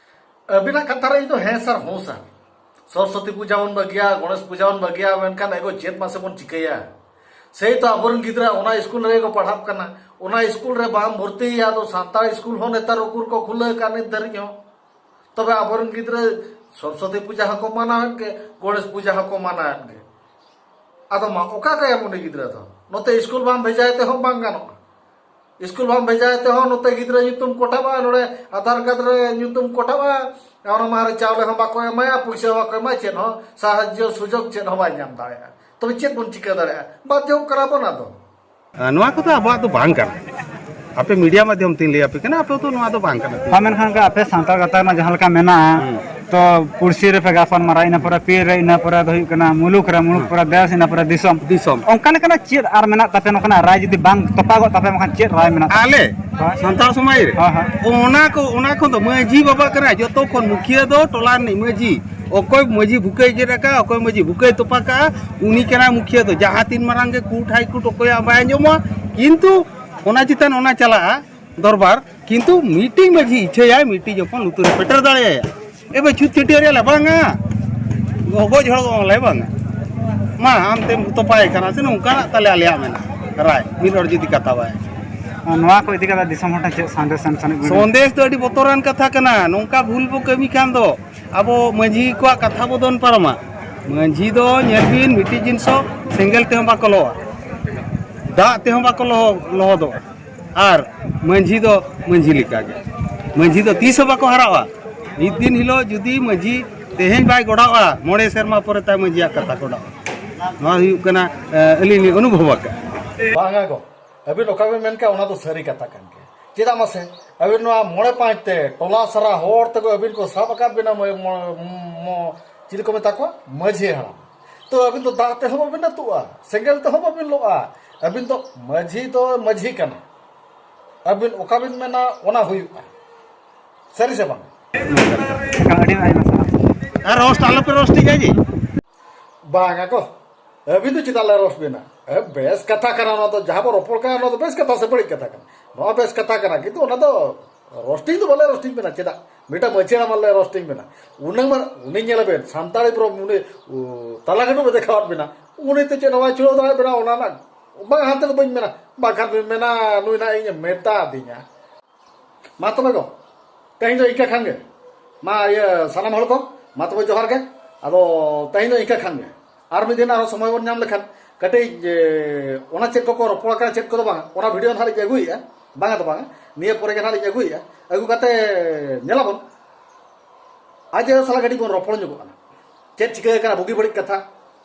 ᱟᱹᱵᱤᱱᱟᱜ ᱠᱟᱛᱷᱟ ᱨᱮ ᱤᱧ ᱫᱚ ᱦᱮᱸ ᱥᱟᱨ, ᱦᱚᱸ ᱥᱟᱨ᱾ ᱥᱚᱨᱚᱥᱚᱛᱤ ᱯᱩᱡᱟ ᱵᱚᱱ ᱵᱟᱹᱜᱤᱭᱟ, ᱜᱚᱬᱮᱥ ᱯᱩᱡᱟ ᱵᱚᱱ ᱵᱟᱹᱜᱤᱭᱟ, ᱢᱮᱱᱠᱷᱟᱱ ᱮᱜᱳ ᱪᱮᱫ ᱢᱟᱥᱮ ᱵᱚᱱ ᱪᱤᱠᱟᱹᱭᱟ? ᱥᱮᱭ ᱛᱚ ᱟᱵᱚᱨᱮᱱ ᱜᱤᱫᱽᱨᱟᱹ ᱚᱱᱟ ᱥᱠᱩᱞ ᱨᱮᱜᱮ ᱠᱚ ᱯᱟᱲᱦᱟᱜ ᱠᱟᱱᱟ, ᱚᱱᱟ ᱥᱠᱩᱞ ᱨᱮ ᱵᱟᱢ ᱵᱷᱚᱨᱛᱤᱭᱮᱭᱟ, ᱟᱫᱚ ᱥᱟᱱᱛᱟᱲ ᱥᱠᱩᱞ ᱦᱚᱸ ᱱᱮᱛᱟᱨ ᱩᱠᱩᱨ ᱠᱚ ᱠᱷᱩᱞᱟᱹᱣ ᱟᱠᱟᱫ ᱱᱤᱛ ᱫᱷᱟᱹᱨᱤᱡ ᱦᱚᱸ᱾ ᱛᱚᱵᱮ ᱟᱵᱚᱨᱮᱱ ᱜᱤᱫᱽᱨᱟᱹ ᱥᱚᱨᱚᱥᱚᱛᱤ ᱯᱩᱡᱟ ᱦᱚᱸᱠᱚ ᱢᱟᱱᱟᱣᱮᱫ ᱜᱮ, ᱜᱚᱬᱮᱥ ᱯᱩᱡᱟ ᱦᱚᱸᱠᱚ ᱢᱟᱱᱟᱣᱮᱫ ᱜᱮ᱾ ᱟᱫᱚ ᱢᱟ ᱚᱠᱟ ᱠᱟᱭᱟᱢ ᱩᱱᱤ ᱜᱤᱫᱽᱨᱟᱹ ᱫᱚ? ᱱᱚᱛᱮ ᱥᱠᱩᱞ ᱵᱟᱢ ᱵᱷᱮᱡᱟᱭ ᱛᱮᱦᱚᱸ ᱵᱟᱝ ᱜᱟᱱᱚᱜᱼᱟ᱾ ᱥᱠᱩᱞ ᱵᱟᱢ ᱵᱷᱮᱡᱟᱭ ᱛᱮᱦᱚᱸ ᱱᱚᱛᱮ ᱜᱤᱫᱽᱨᱟᱹ ᱧᱩᱛᱩᱢ ᱠᱚᱴᱟᱵᱟ, ᱱᱚᱰᱮ ᱟᱫᱷᱟᱨ ᱠᱟᱨᱰ ᱨᱮ ᱧᱩᱛᱩᱢ ᱠᱚᱴᱟᱵᱟ, ᱚᱱᱟ ᱢᱟᱦᱟ ᱨᱮ ᱪᱟᱣᱞᱮ ᱦᱚᱸ ᱵᱟᱠᱚ ᱮᱢᱟᱭᱟ, ᱯᱩᱭᱥᱟᱹ ᱦᱚᱸ ᱵᱟᱠᱚ ᱮᱢᱟᱭᱟ, ᱪᱮᱫ ᱦᱚᱸ ᱥᱟᱦᱟᱡᱽᱡᱚ ᱥᱩᱡᱳᱜᱽ ᱪᱮᱫ ᱦᱚᱸ ᱵᱟᱭ ᱧᱟᱢ ᱫᱟᱲᱮᱭᱟᱜᱼᱟ᱾ ᱛᱚᱵᱮ ᱪᱮᱫ ᱵᱚᱱ ᱪᱤᱠᱟᱹ ᱫᱟᱲᱮᱭᱟᱜᱼᱟ? ᱵᱟᱫᱽᱫᱷᱚ ᱠᱟᱱᱟ ᱵᱚᱱ ᱟᱫᱚ᱾ ᱟᱨ ᱱᱚᱣᱟ ᱠᱚᱫᱚ ᱟᱵᱚᱣᱟᱜ ᱫᱚ ᱵᱟᱝ ᱠᱟᱱᱟ᱾ ᱟᱯᱮ ᱢᱤᱰᱤᱭᱟ ᱢᱟᱫᱽᱫᱷᱚᱢ ᱛᱤᱧ ᱞᱟᱹᱭ ᱟᱯᱮ ᱠᱟᱱᱟ, ᱟᱯᱮ ᱫᱚ ᱱᱚᱣᱟ ᱫᱚ ᱵᱟᱝ ᱠᱟᱱᱟ᱾ ᱦᱚᱸ, ᱢᱮᱱᱠᱷᱟᱱ ᱜᱚᱢᱠᱮ, ᱟᱯᱮ ᱥᱟᱱᱛᱟᱲ ᱜᱟᱛᱟᱠ ᱨᱮᱱᱟᱜ ᱡᱟᱦᱟᱸ ᱞᱮᱠᱟ ᱢᱮᱱᱟᱜᱼᱟ, ᱦᱩᱸ᱾ ᱛᱚ ᱯᱩᱲᱥᱤ ᱨᱮᱯᱮ ᱜᱟᱯᱟᱞ ᱢᱟᱨᱟᱣ, ᱤᱱᱟᱹ ᱯᱚᱨᱮ ᱯᱤᱲ ᱨᱮ, ᱤᱱᱟᱹ ᱯᱚᱨᱮ ᱫᱚ ᱦᱩᱭᱩᱜ ᱠᱟᱱᱟ ᱢᱩᱞᱩᱠ ᱨᱮ, ᱢᱩᱞᱩᱠ ᱦᱩᱸ᱾ ᱯᱚᱨᱮ ᱫᱮᱥ, ᱤᱱᱟᱹ ᱯᱚᱨᱮ ᱫᱤᱥᱚᱢ᱾ ᱫᱤᱥᱚᱢ᱾ ᱚᱱᱠᱟ ᱞᱮᱠᱟᱱᱟᱜ ᱪᱮᱫ ᱟᱨ ᱢᱮᱱᱟᱜ ᱛᱟᱯᱮ, ᱱᱚᱝᱠᱟᱱᱟᱜ ᱨᱟᱭ ᱡᱩᱫᱤ ᱵᱟᱝ ᱛᱚᱯᱟᱜᱚᱜ ᱛᱟᱯᱮ, ᱵᱟᱝᱠᱷᱟᱱ ᱪᱮᱫ ᱨᱟᱭ ᱢᱮᱱᱟᱜ ᱛᱟᱯᱮ? ᱟᱞᱮ ᱦᱳᱭ᱾ ᱥᱟᱱᱛᱟᱲ ᱥᱚᱢᱟᱡᱽ ᱨᱮ ᱦᱳᱭ, ᱦᱳᱭ᱾ ᱚᱱᱟ ᱠᱚ, ᱚᱱᱟ ᱠᱷᱚᱱ ᱫᱚ ᱢᱟᱹᱡᱷᱤ ᱵᱟᱵᱟ ᱠᱟᱱᱟᱭ ᱡᱚᱛᱚ ᱠᱷᱚᱱ ᱢᱩᱠᱷᱤᱭᱟᱹ ᱫᱚ, ᱴᱚᱞᱟ ᱨᱤᱱᱤᱡ ᱢᱟᱹᱡᱷᱤ᱾ ᱚᱠᱚᱭ ᱢᱟᱹᱡᱷᱤ ᱵᱷᱩᱠᱟᱹᱭ ᱜᱮᱫ ᱟᱠᱟᱫ, ᱚᱠᱚᱭ ᱢᱟᱹᱡᱷᱤ ᱵᱷᱩᱠᱟᱹᱭ ᱛᱚᱯᱟ ᱠᱟᱜᱼᱟ, ᱩᱱᱤ ᱠᱟᱱᱟᱭ ᱢᱩᱠᱷᱤᱭᱟᱹ ᱫᱚ᱾ ᱡᱟᱦᱟᱸ ᱛᱤᱱ ᱢᱟᱨᱟᱝ ᱜᱮ ᱠᱳᱨᱴ, ᱦᱟᱭ ᱠᱳᱨᱴ ᱚᱠᱚᱭᱟᱜ ᱵᱟᱭ ᱟᱸᱡᱚᱢᱟ, ᱠᱤᱱᱛᱩ ᱚᱱᱟ ᱪᱮᱛᱟᱱ ᱚᱱᱟ ᱪᱟᱞᱟᱜᱼᱟ ᱫᱚᱨᱵᱟᱨ, ᱠᱤᱱᱛᱩ ᱢᱤᱫᱴᱤᱡ ᱢᱟᱺᱡᱷᱤ ᱤᱪᱷᱟᱹᱭᱟᱭ, ᱢᱤᱫᱴᱤᱡ ᱦᱚᱯᱚᱱ ᱞᱩᱛᱩᱨ ᱨᱮ ᱯᱮᱴᱮᱨ ᱫᱟᱲᱮᱭᱟᱭᱟ᱾ ᱮ ᱵᱟᱹᱪᱷᱩᱛ ᱪᱷᱟᱹᱴᱭᱟᱹᱨ ᱞᱮ ᱵᱟᱝᱟ, ᱜᱚᱡ ᱦᱚᱲ ᱞᱮ ᱵᱟᱝᱟ᱾ ᱢᱟ ᱟᱢ ᱛᱮᱢ ᱛᱚᱯᱟᱭ ᱠᱟᱱᱟ ᱥᱮ, ᱱᱚᱝᱠᱟᱱᱟᱜ ᱛᱟᱞᱮ ᱟᱞᱮᱭᱟᱜ ᱢᱮᱱᱟᱜᱼᱟ ᱨᱟᱭ, ᱢᱤᱫ ᱦᱚᱲ ᱡᱩᱫᱤ ᱠᱟᱛᱷᱟ ᱵᱟᱭ᱾ ᱱᱚᱣᱟ ᱠᱚ ᱤᱫᱤ ᱠᱟᱛᱮ ᱫᱤᱥᱚᱢ ᱦᱚᱲ ᱴᱷᱮᱱ ᱪᱮᱫ ᱥᱟᱸᱫᱮᱥ ᱮᱢ ᱥᱟᱱᱟᱭᱮᱫ ᱵᱮᱱᱟ? ᱥᱚᱱᱫᱮᱥ ᱫᱚ ᱟᱹᱰᱤ ᱵᱚᱛᱚᱨᱟᱱ ᱠᱟᱛᱷᱟ ᱠᱟᱱᱟ᱾ ᱱᱚᱝᱠᱟ ᱵᱷᱩᱞ ᱵᱚ ᱠᱟᱹᱢᱤ ᱠᱷᱟᱱ ᱫᱚ ᱟᱵᱚ ᱢᱟᱺᱡᱷᱤ ᱠᱚᱣᱟᱜ ᱠᱟᱛᱷᱟ ᱵᱚ ᱫᱚᱱ ᱯᱟᱨᱚᱢᱟ᱾ ᱢᱟᱺᱡᱷᱤ ᱫᱚ ᱧᱮᱞ ᱵᱤᱱ, ᱢᱤᱫᱴᱤᱡ ᱡᱤᱱᱤᱥ ᱦᱚᱸ ᱥᱮᱸᱜᱮᱞ ᱛᱮᱦᱚᱸ ᱵᱟᱠᱚ ᱞᱚᱦᱚᱫᱟ, ᱫᱟᱜ ᱛᱮᱦᱚᱸ ᱵᱟᱠᱚ ᱞᱚᱦᱚ- ᱞᱚᱦᱚᱫᱚᱜᱼᱟ᱾ ᱟᱨ ᱢᱟᱺᱡᱷᱤ ᱫᱚ ᱢᱟᱺᱡᱷᱤ ᱞᱮᱠᱟᱜᱮ, ᱢᱟᱺᱡᱷᱤ ᱫᱚ ᱛᱤᱥ ᱦᱚᱸ ᱵᱟᱠᱚ ᱦᱟᱨᱟᱜᱼᱟ᱾ ᱢᱤᱫ ᱫᱤᱱ ᱦᱤᱞᱳᱜ ᱡᱩᱫᱤ ᱢᱟᱺᱡᱷᱤ ᱛᱮᱦᱮᱧ ᱵᱟᱭ ᱜᱚᱲᱟᱣᱟ, ᱢᱚᱬᱮ ᱥᱮᱨᱢᱟ ᱯᱚᱨᱮ ᱛᱟᱭ ᱢᱟᱺᱡᱷᱤᱭᱟᱜ ᱠᱟᱛᱷᱟ ᱠᱚ ᱚᱰᱚᱠᱟ᱾ ᱱᱚᱣᱟ ᱦᱩᱭᱩᱜ ᱠᱟᱱᱟ, ᱮ, ᱟᱹᱞᱤᱧ ᱞᱤᱧ ᱚᱱᱩᱵᱷᱚᱵ ᱟᱠᱟᱫᱼᱟ᱾ ᱵᱟᱝᱟ ᱜᱚ, ᱟᱹᱵᱤᱱ ᱚᱠᱟ ᱵᱤᱱ ᱢᱮᱱ ᱠᱟᱜ, ᱚᱱᱟ ᱫᱚ ᱥᱟᱹᱨᱤ ᱠᱟᱛᱷᱟ ᱠᱟᱱ ᱜᱮᱭᱟ᱾ ᱪᱮᱫᱟᱜ ᱢᱟᱥᱮ, ᱟᱹᱵᱤᱱ ᱱᱚᱣᱟ ᱢᱚᱬᱮ ᱯᱟᱸᱪ ᱛᱮ ᱴᱚᱞᱟ ᱥᱟᱨᱟ ᱦᱚᱲ ᱛᱮᱠᱚ ᱟᱹᱵᱤᱱ ᱠᱚ ᱥᱟᱵ ᱟᱠᱟᱫ ᱵᱤᱱᱟ, ᱢᱚ-, ᱢᱚ-, ᱢᱚ-, ᱪᱤᱞᱤ ᱠᱚ ᱢᱮᱛᱟ ᱠᱚᱣᱟ, ᱢᱟᱺᱡᱷᱤ ᱦᱟᱲᱟᱢ᱾ ᱛᱚ ᱟᱹᱵᱤᱱ ᱫᱚ ᱫᱟᱜ ᱛᱮᱦᱚᱸ ᱵᱟᱵᱤᱱ ᱟᱹᱛᱩᱜᱼᱟ, ᱥᱮᱸᱜᱮᱞ ᱛᱮᱦᱚᱸ ᱵᱟᱵᱤᱱ ᱞᱚᱜᱼᱟ᱾ ᱟᱹᱵᱤᱱ ᱫᱚ ᱢᱟᱺᱡᱷᱤ ᱫᱚ ᱢᱟᱺᱡᱷᱤ ᱠᱟᱱᱟ, ᱟᱹᱵᱤᱱ ᱚᱠᱟ ᱵᱤᱱ ᱢᱮᱱᱟ ᱚᱱᱟ ᱦᱩᱭᱩᱜᱼᱟ᱾ ᱥᱟᱹᱨᱤ ᱥᱮ ᱵᱟᱝ? ᱟᱹᱰᱤ ᱟᱭᱢᱟ ᱥᱟᱨᱦᱟᱣ᱾ ᱟᱨ ᱨᱳᱥᱴ ᱟᱞᱚᱯᱮ ᱨᱳᱥᱴᱤᱧᱟ ᱡᱮ᱾ ᱵᱟᱝᱟ ᱜᱚ, ᱟᱹᱵᱤᱱ ᱫᱚ ᱪᱮᱫᱟᱜ ᱞᱮ ᱨᱳᱥᱴ ᱵᱤᱱᱟ? ᱮ, ᱵᱮᱥ ᱠᱟᱛᱷᱟ ᱠᱟᱱᱟ ᱱᱚᱣᱟ ᱫᱚ, ᱡᱟᱦᱟᱸ ᱵᱚ ᱨᱚᱯᱚᱲ ᱠᱟᱱᱟ ᱱᱚᱣᱟ ᱫᱚ ᱵᱮᱥ ᱠᱟᱛᱷᱟ ᱥᱮ ᱵᱟᱹᱲᱤᱡ ᱠᱟᱛᱷᱟ ᱠᱟᱱᱟ? ᱱᱚᱣᱟ ᱵᱮᱥ ᱠᱟᱛᱷᱟ ᱠᱟᱱᱟ, ᱠᱤᱱᱛᱩ ᱚᱱᱟ ᱫᱚ ᱨᱳᱥᱴᱤᱝ ᱫᱚ ᱵᱟᱞᱮ ᱨᱳᱥᱴᱤᱝ ᱵᱤᱱᱟ᱾ ᱪᱮᱫᱟᱜ? ᱢᱤᱫᱴᱟᱝ ᱢᱟᱹᱡᱷᱤ ᱦᱟᱲᱟᱢ ᱞᱮ ᱨᱳᱥᱴᱤᱝ ᱵᱤᱱᱟ᱾ ᱩᱱᱟᱹᱝ ᱢᱟ ᱩᱱᱤ ᱧᱮᱞ ᱵᱮᱱ, ᱥᱟᱱᱛᱟᱲᱤ ᱯᱨᱚᱢ ᱩᱱᱤ, ᱩ, ᱛᱟᱞᱟ ᱜᱟᱹᱰᱩ ᱵᱮ ᱫᱮᱠᱷᱟᱣᱟᱫ ᱵᱤᱱᱟ᱾ ᱩᱱᱤ ᱛᱮ ᱪᱮᱫ ᱦᱚᱸ ᱵᱟᱭ ᱪᱷᱩᱲᱟᱹᱣ ᱫᱟᱲᱮᱭᱟᱜ ᱵᱤᱱᱟ, ᱚᱱᱟ ᱨᱮᱱᱟᱜ ᱵᱟᱝ ᱦᱟᱱᱛᱮ ᱫᱚ ᱵᱟᱹᱧ ᱢᱮᱱᱟ, ᱵᱟᱝᱠᱷᱟᱱ ᱵᱤᱱ ᱢᱮᱱᱟ ᱱᱩᱭ ᱱᱟᱜ ᱤᱧ ᱢᱮᱛᱟ ᱫᱤᱧᱟ᱾ ᱢᱟ ᱛᱚᱵᱮ ᱜᱚ, ᱛᱮᱦᱮᱧ ᱫᱚ ᱤᱱᱠᱟᱹ ᱠᱷᱟᱱ ᱜᱮ᱾ ᱢᱟ ᱤᱭᱟᱹ ᱥᱟᱱᱟᱢ ᱦᱚᱲ ᱠᱚ, ᱢᱟ ᱛᱚᱵᱮ ᱡᱚᱦᱟᱨ ᱜᱮ᱾ ᱟᱫᱚ ᱛᱮᱦᱮᱧ ᱫᱚ ᱤᱱᱠᱟᱹ ᱠᱷᱟᱱ ᱜᱮ᱾ ᱟᱨ ᱢᱤᱫ ᱫᱤᱱ ᱟᱨᱦᱚᱸ ᱥᱚᱢᱚᱭ ᱵᱚᱱ ᱧᱟᱢ ᱞᱮᱠᱷᱟᱱ ᱠᱟᱹᱴᱤᱡ, ᱮ, ᱚᱱᱟ ᱪᱮᱫ ᱠᱚᱠᱚ ᱨᱚᱯᱚᱲ ᱟᱠᱟᱱᱟ, ᱪᱮᱫ ᱠᱚᱫᱚ ᱵᱟᱝ, ᱚᱱᱟ ᱵᱷᱤᱰᱤᱭᱳ ᱱᱟᱦᱟᱜ ᱞᱤᱧ ᱟᱹᱜᱩᱭᱮᱫᱼᱟ᱾ ᱵᱟᱝᱟ ᱫᱚ ᱵᱟᱝᱟ, ᱱᱤᱭᱟᱹ ᱯᱚᱨᱮ ᱜᱮ ᱱᱟᱦᱟᱜ ᱞᱤᱧ ᱟᱹᱜᱩᱭᱮᱫᱼᱟ᱾ ᱟᱹᱜᱩ ᱠᱟᱛᱮ ᱧᱮᱞᱟᱵᱚᱱ᱾ ᱟᱡ ᱟᱭᱳ ᱥᱟᱞᱟᱜ ᱠᱟᱹᱴᱤᱡ ᱵᱚᱱ ᱨᱚᱯᱚᱲ ᱧᱚᱜᱚᱜ ᱠᱟᱱᱟ, ᱪᱮᱫ ᱪᱤᱠᱟᱹ ᱟᱠᱟᱱᱟ ᱵᱩᱜᱤ ᱵᱟᱹᱲᱤᱡ ᱠᱟᱛᱷᱟ,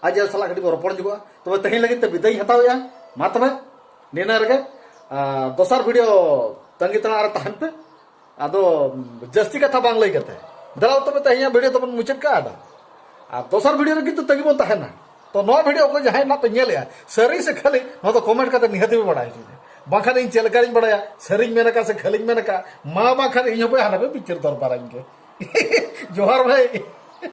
ᱟᱡ ᱟᱭᱳ ᱥᱟᱞᱟᱜ ᱠᱟᱹᱴᱤᱡ ᱵᱚᱱ ᱨᱚᱯᱚᱲ ᱧᱚᱜᱚᱜᱼᱟ᱾ ᱛᱚᱵᱮ ᱛᱮᱦᱮᱧ ᱞᱟᱹᱜᱤᱫ ᱛᱮ ᱵᱤᱫᱟᱹᱭ ᱤᱧ ᱦᱟᱛᱟᱣᱮᱫᱼᱟ᱾ ᱢᱟ ᱛᱚᱵᱮ ᱱᱤᱱᱟᱹ ᱨᱮᱜᱮ, ᱟᱨ ᱫᱚᱥᱟᱨ ᱵᱷᱤᱰᱤᱭᱳ ᱛᱟᱺᱜᱤ ᱛᱟᱲᱟᱜ ᱨᱮ ᱛᱟᱦᱮᱱ ᱯᱮ᱾ ᱟᱫᱚ ᱡᱟᱹᱥᱛᱤ ᱠᱟᱛᱷᱟ ᱵᱟᱝ ᱞᱟᱹᱭ ᱠᱟᱛᱮ ᱫᱮᱞᱟ ᱛᱚᱵᱮ ᱛᱮᱦᱮᱧᱟᱜ ᱵᱷᱤᱰᱤᱭᱳ ᱫᱚᱵᱚᱱ ᱢᱩᱪᱟᱹᱫ ᱠᱟᱜᱼᱟ᱾ ᱟᱫᱚ ᱟᱨ ᱫᱚᱥᱟᱨ ᱵᱷᱤᱰᱤᱭᱳ ᱨᱮ ᱠᱤᱱᱛᱩ ᱛᱟᱺᱜᱤ ᱵᱚᱱ ᱛᱟᱦᱮᱱᱟ᱾ ᱛᱚ ᱱᱚᱣᱟ ᱵᱷᱤᱰᱤᱭᱳ ᱚᱠᱚᱭ ᱡᱟᱦᱟᱸᱭ ᱱᱟᱜ ᱯᱮ ᱧᱮᱞᱮᱜᱼᱟ, ᱥᱟᱹᱨᱤ ᱥᱮ ᱠᱷᱟᱹᱞᱤ, ᱱᱚᱣᱟ ᱫᱚ ᱠᱚᱢᱮᱱᱴ ᱠᱟᱛᱮ ᱱᱤᱦᱟᱹᱛ ᱯᱮ ᱵᱟᱲᱟᱭ ᱦᱚᱪᱚᱧᱟ᱾ ᱵᱟᱝᱠᱷᱟᱱ ᱤᱧ ᱪᱮᱫ ᱞᱮᱠᱟᱧ ᱵᱟᱲᱟᱭᱟ, ᱥᱟᱹᱨᱤᱧ ᱢᱮᱱ ᱟᱠᱟᱫ ᱥᱮ ᱠᱷᱟᱹᱞᱤᱧ ᱢᱮᱱ ᱟᱠᱟᱫ, ᱢᱟ ᱵᱟᱝᱠᱷᱟᱱ ᱤᱧ ᱦᱚᱸ ᱵᱚᱭᱦᱟ ᱦᱟᱱᱟ ᱯᱮ ᱵᱤᱪᱟᱹᱨ ᱫᱚᱨᱵᱟᱨᱟᱹᱧ ᱜᱮ᱾ ᱡᱚᱦᱟᱨ ᱵᱷᱟᱹᱭ᱾